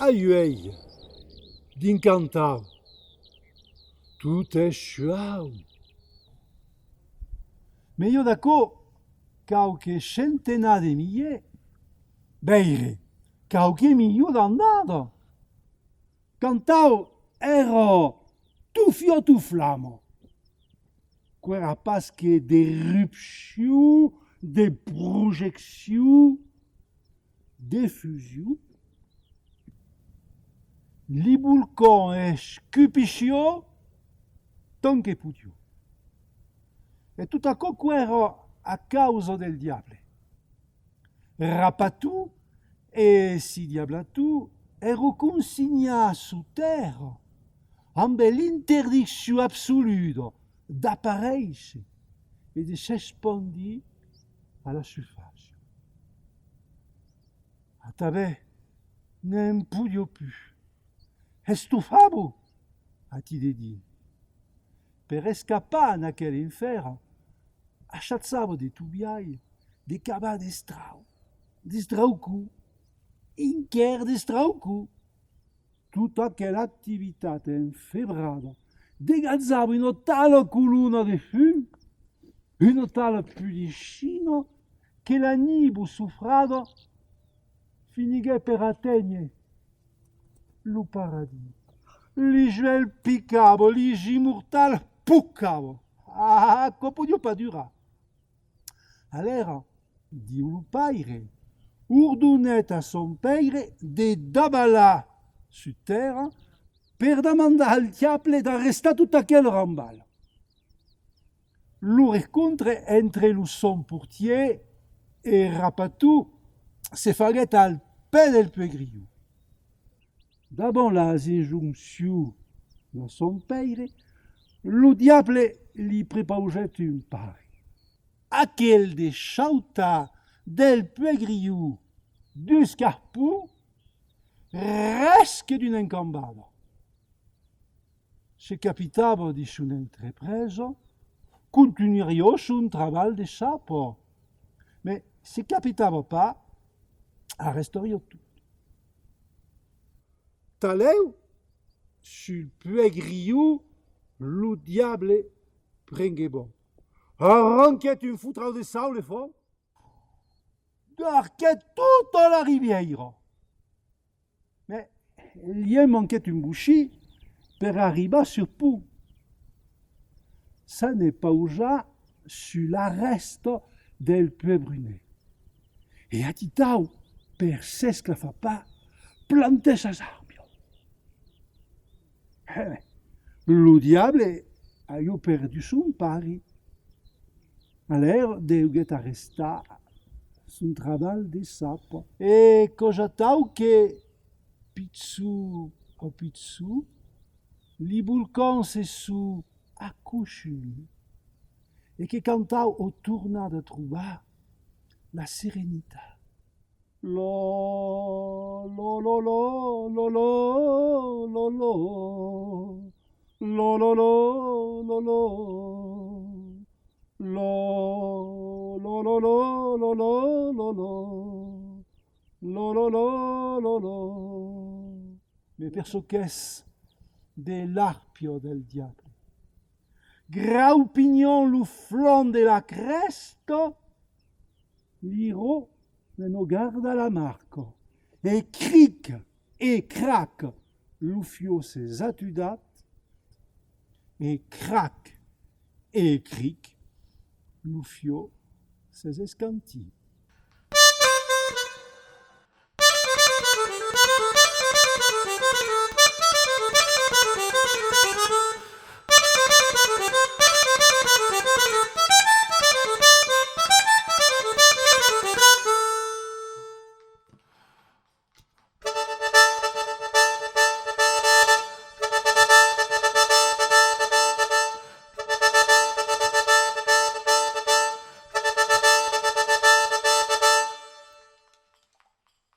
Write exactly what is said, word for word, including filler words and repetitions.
Uèi, dins Cantau, tot es suau. Melhor d'aquò, quauque centenat de milhèrs, veire, quauque milion d'annadas. Cantau èra tot fuòc, tot flama. Qu'èra pas que d'erupcion, de projeccion, d'efusion. Li volcans escupissián tant que podián. E tot aquò qu'èra a causa del diable. Rapaton e si diablaton èran consignats sus tèrra ambe l'interdiccion absoluda d'aparéisser e de s'espandir a la susfàcia. Atanben, ne'n podián pus. Estofavan aquí dedins. Per escapar en aquel infèrn, achachavan de tot biais de cavar d'estraucs, d'estraucons, enquèr d'estraucons. Tota aquela activitat enfebrada degajava una tala colona de fum, una tala pudicina, que la nívol sofrada finiguèt per aténher lo paradís. Li uèlhs picavan, li immortals pocavan. Ah, aquò podiá pas durar. Alèra, Diu lo Paire ordonèt a son pèire de davalar sus tèrra per damandar al diable d'arrestar tot aquel rambalh. Lo rescontre entre lo son portièr e Rapaton se faguèt al pè del Puèg Griu. Davant las injonccions de son pèire, lo diable li prepausèt un parri. Aquel de sautar del Puèg Griu d'un escarpon, res que d'una encambada. Se capitava dins son entrepresa, contunhariá son trabalh de sapa. Mès se capitava pas, arrestariá tot. Talèu, sul Puèg Griu, lo diable prenguèt vent. Arranquèt un fotrau de saule fòrt, darquèt tota la ribièira. Mès li en manquèt un bocin per arribar sul pont. S'anèt pausar sus l'arrèsta del Puèg Brunet. E atitau, per s'esclafar pas, plantèt sas arpias. Eh, lo diable aviá perdut son parri. Alèra deguèt arrestar son trabalh de sapa. E quò's atau que, pichon a pichon, li volcans se son acostumits e que Cantau a tornat a trobar la serenitat. Lo, lo, lo, lo, lo, lo, lo, lo. Lo, lo, lo, lo, lo. Lo, lo, lo, lo, lo, lo, lo. Lo, lo, lo, lo, lo. Mès per çò qu'es de l'arpia del diable, graupinhant lo flanc de la crèsta, li ròs ne'n gardan la marca. E cric e crac, lo fuòc s'es atudat. E crac e cric, lo fuòc s'es escantit.